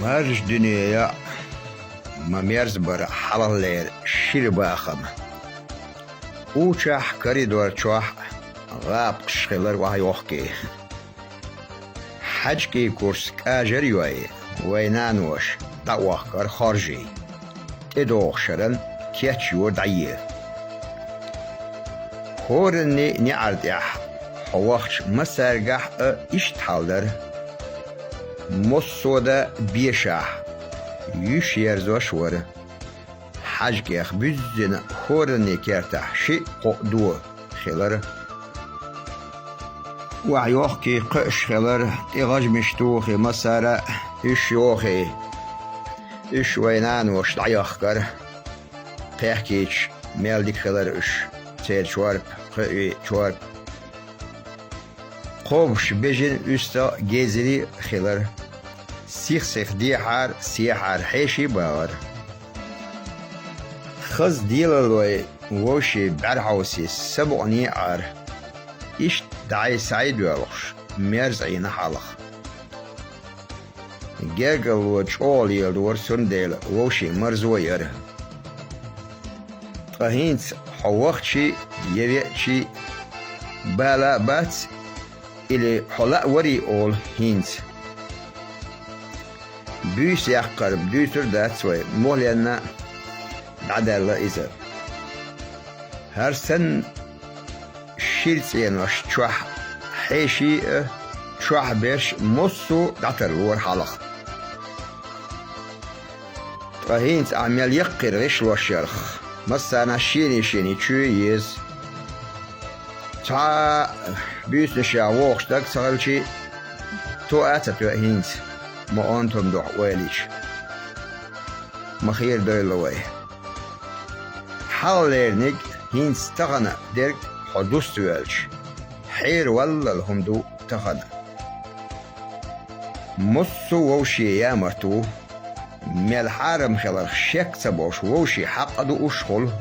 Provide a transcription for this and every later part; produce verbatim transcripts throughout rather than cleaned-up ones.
Маржа дуьне яӀ, ма мерза бара хьалхалера шира бахам. Учахь, коридор чохь гӀапкхаш хилар охьайохкий. ХьаьжкӀий курс кӀажар а йой, вай наноша дӀаохкар хоржий. ТӀедогӀу шаран кечйора дӀае. ХӀоранний неӀар тӀехь хьо вахча массаьргахь а иштта хьал дара. Массо а да бешахь, йиш ерзош вара. ХьаьжкӀех буьззина хӀоранний кертахь шиъ-кхоъ до хилара. Охьайохкий кхуьуш хилара, тӀе гӀажмаш тухий массара а, уьш йохий. Уьш вай наноша дӀаяхкара. Кхехкийча мел дика хилара уьш, церан чорпа, кхуьуий чорпа. Кхобуш бежина уьстагӀ а, гезри а хилара. Сих-сиха дехьара, сехьара хьеший а багӀара. Хаза делалой вовшийн бӀаьрхьовсий са букъане а Ӏара. Иштта дӀай-схьай а доьлхуш, мерза Ӏийна хьалха. Гергарло чӀогӀа леладора, цундела вовшийн марзо а яра. Ткъа хӀинца хьо вахчий, я веачий, бала а бац, или хьо лаьа варий олу хӀинца. Буьйса яккхар дуьйцур дац вай, мухаленна а дӀадаьлла иза. ХӀара санна шира цӀенош чохь хьеший а, чохь берш массо а дӀатарлора хьалха. Ткъа хӀинца ахь мел яккхира гӀишлош ярх, массарна шений-шений чоь еза. Цхьа буьйсанашехь вогӀуш стаг ца хилчий, тоа а ца тоьа хӀинца, ма онтам духьа ойла йича. Ма хера дойла вай. Хьалхалерниг хӀинца тахана дерг хьо дуста воьлча, хьераваллал хӀума ду тахана. Массо а вовшийн ямарт ву, мел хьарам хиларх шек ца болуш, вовшийн хьакъ а дууш хуьлу.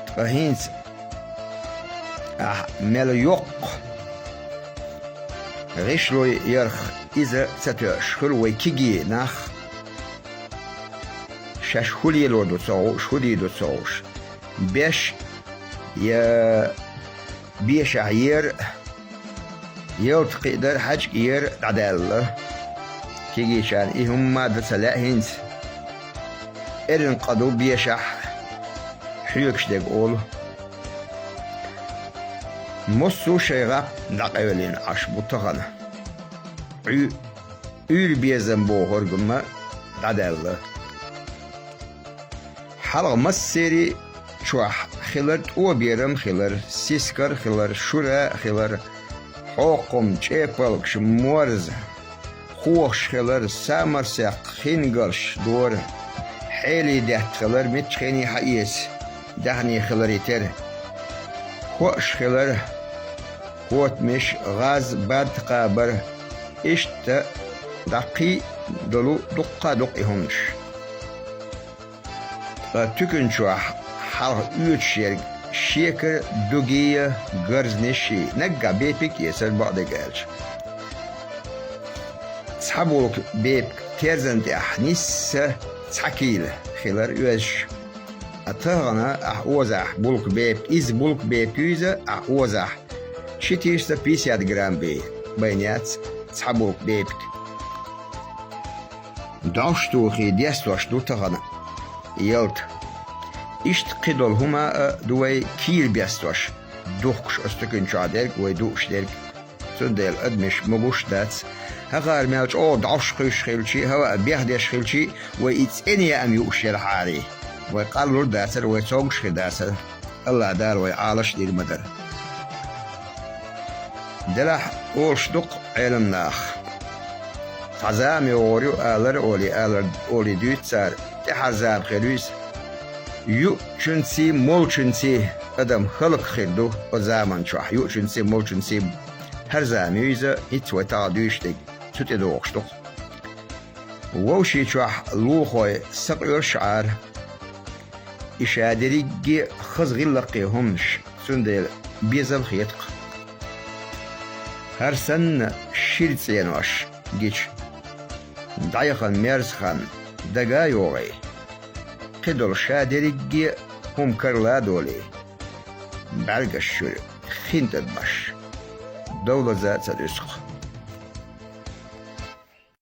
Ткъа хӀинца ахь мел йоккха гӀишлой ярх иза ца тоьаш хуьлу вай кегий нах, шаьш хӀун лело ду ца хууш, хӀун дийр ду ца хууш. Беш я бешахь ера, ялта кхиадар, хьаьжкӀера дӀадаьлла. Кегийчарна и хӀумма а дан ца лаьа хӀинца. Эрна къа ду бешахь хьоьгуш дерг олу. Массо а шайн гӀап дӀакъевлина Ӏаш бу тахана. Ӏуь-, уьйр безам бохург ма дӀадаьлла. Хьалха массерий чохь хилар тӀо берам а хилар, сискар а хилар, шура а хилар, хьокхам, чӀепалгаш, морза, хохаш хилар, самарсекх, хингалш дора, хьелий детта хилар, миччахьений хьаэца, даьхний хиларе терра. Хоаш хилар, котамаш, гӀаз, бад кхабар, иштта дӀакхий а долу дуккха а дукха и хӀуманаш. Ткъа туькан чохь хьалха оьцуш ерг шекар, дугий, гарзанаш, наггахь бепиг а эцар, бакъдерг аьлча. Цхьа булка бепиг терзан тӀехь нисса цхьа кийла хилар оьзуш. Ткъа тахана ахь озахь булка бепиг, иза булка бепиг ю иза, ахь озахь четыреста пятьдесят грамм бен, байна яц цхьа булка бепиг. ДӀовш тухий дестош ду тахана ялта. Иштта кхидолу хӀума а ду вай кийра бестош, духкуш оцу туькан чохь дерг, вай дууш дерг. Цундела адамаш ма гуш дац. ХӀокхара мел чӀогӀа дӀовш кхуьйсуш хилчий, хӀаваъ бехдеш хилчий, вай и цӀена яа ма юуш яра хьарий. Вай къарлур а дацара, вай цомгуш хир дацара. АллахӀ Дала вай Ӏалаш а дийр ма дара. Делахь олуш ду-кх Ӏеламнаха: «Цхьа зама йогӀур ю», алар а олий, алар олий дуьйцу цара, тӀаьхьара зама хир ю иза. Юучуьнций, молчуьнций адам хӀаллакьхир ду оцу заман чохь, юучуьнций, молчуьнций. ХӀара зама ю иза, хӀинца вай тахана дуьйцуш дерг, цу тӀе догӀуш ду-кх. Вовшийн чохь лулахой сакъоьруш Ӏара. И ша дерриге хаза гӀиллакхе хӀуманаш, цундела безам хета-кх. ХӀара санна шира цӀенош гича, дӀаяхана мерза хан дага а йогӀий, кхидолу ша дерриге а хӀума карла а долий, бӀаьргаш чуьра хин тӀе баш, довлаза а ца дуьсу кху